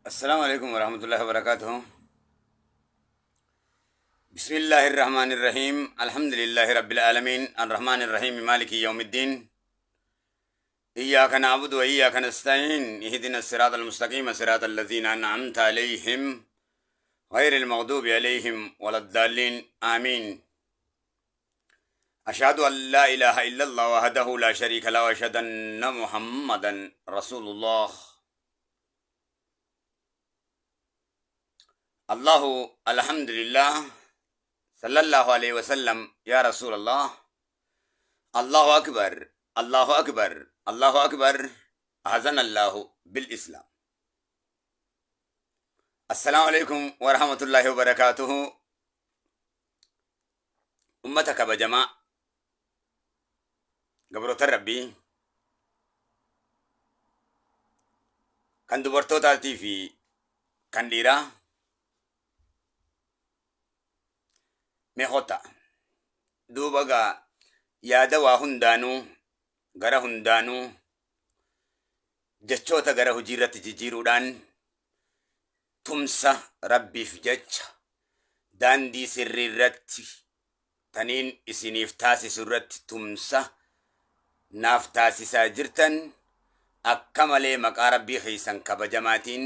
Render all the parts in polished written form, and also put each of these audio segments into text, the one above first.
Assalaamu alaikum warahmatullahi wabarakatuh. بسم الله الرحمن الرحيم الحمد لله رب العالمين الرحمن الرحيم مالك يوم الدين إياك نعبد وإياك نستعين اهدنا الصراط المستقيم صراط الذين أنعمت عليهم غير المغضوب عليهم ولا الضالين آمين أشهد أن لا إله إلا الله وحده لا شريك له وأشهد أن محمدا رسول الله الله الحمد لله صلى الله عليه وسلم يا رسول الله الله أكبر الله أكبر الله أكبر أعزنا الله بالإسلام السلام عليكم ورحمة الله وبركاته Ummata kabajamaa gabroota Rabbii kan dubartootaatii fi kan dhiiraa mee kottaa duuba gaa yaada waa hundaanuu gara hundaanuu jechoota gara hojii irratti jijjiiruudhaan tumsa Rabbiif jecha daandii sirrii irratti taniin isiniif taasisu irratti tumsa naaf taasisaa jirtan akka malee maqaa Rabbii keessan kabajamaatiin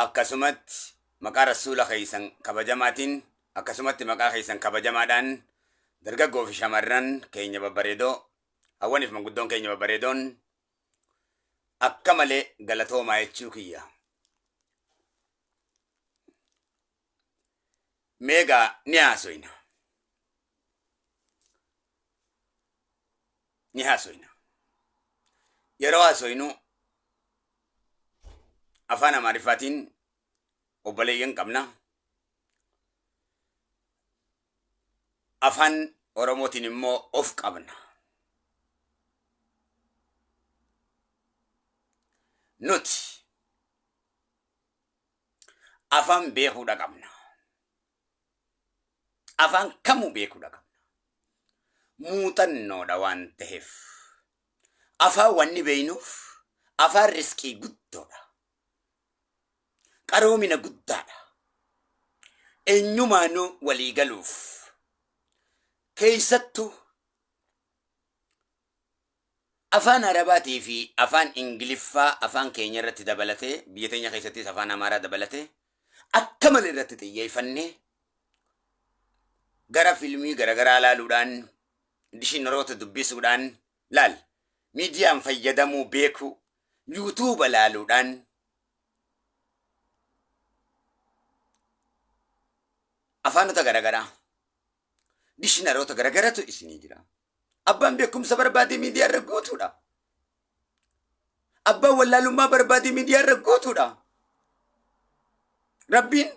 akkasumatti maqaa Rasuula keessan kabajamaatiin akkasumatti maqaa keessan kabajamaadhaan dargaggoo fi shamarran keenya babbareedoo hawwaniif manguddoon keenya babbareedoon akka malee galatoomaa jechuu kiyya. Meegaa ni haasoyna. Ni haasoyna. Yeroo haasoynu afaan Amaariffaatiin obboleeyyan qabna. Afaan Oromootiin immoo of qabna. Nuti afaan beekuudha qabna. Afaan kamuu beekuudha qabna. Muuxannoodha waan ta'eef. Afaan wanni beeynuuf afaan riskii guddoodha. Qaroomina guddaadha. Eenyumaanuu walii galuuf. Keessattuu Afaan Arabaatii fi Afaan Ingiliffaa afaan keenya irratti dabalatee, biyya teenya keessattis Afaan Amaaraa dabalatee akka malee irratti xiyyeeffannee gara filmii garagaraa laaluudhaan, dishinaroota dubbisuudhaan, laal miidiyaan fayyadamuu beekuu, yuutuuba laaluudhaan afaanota garagaraa, dishinaroota garagaratu isinii jira. Abbaan beekumsa barbaade miidiyaa irra guutuudha. Abbaan wallaalummaa barbaade miidiyaa irra guutuudha. Rabbiin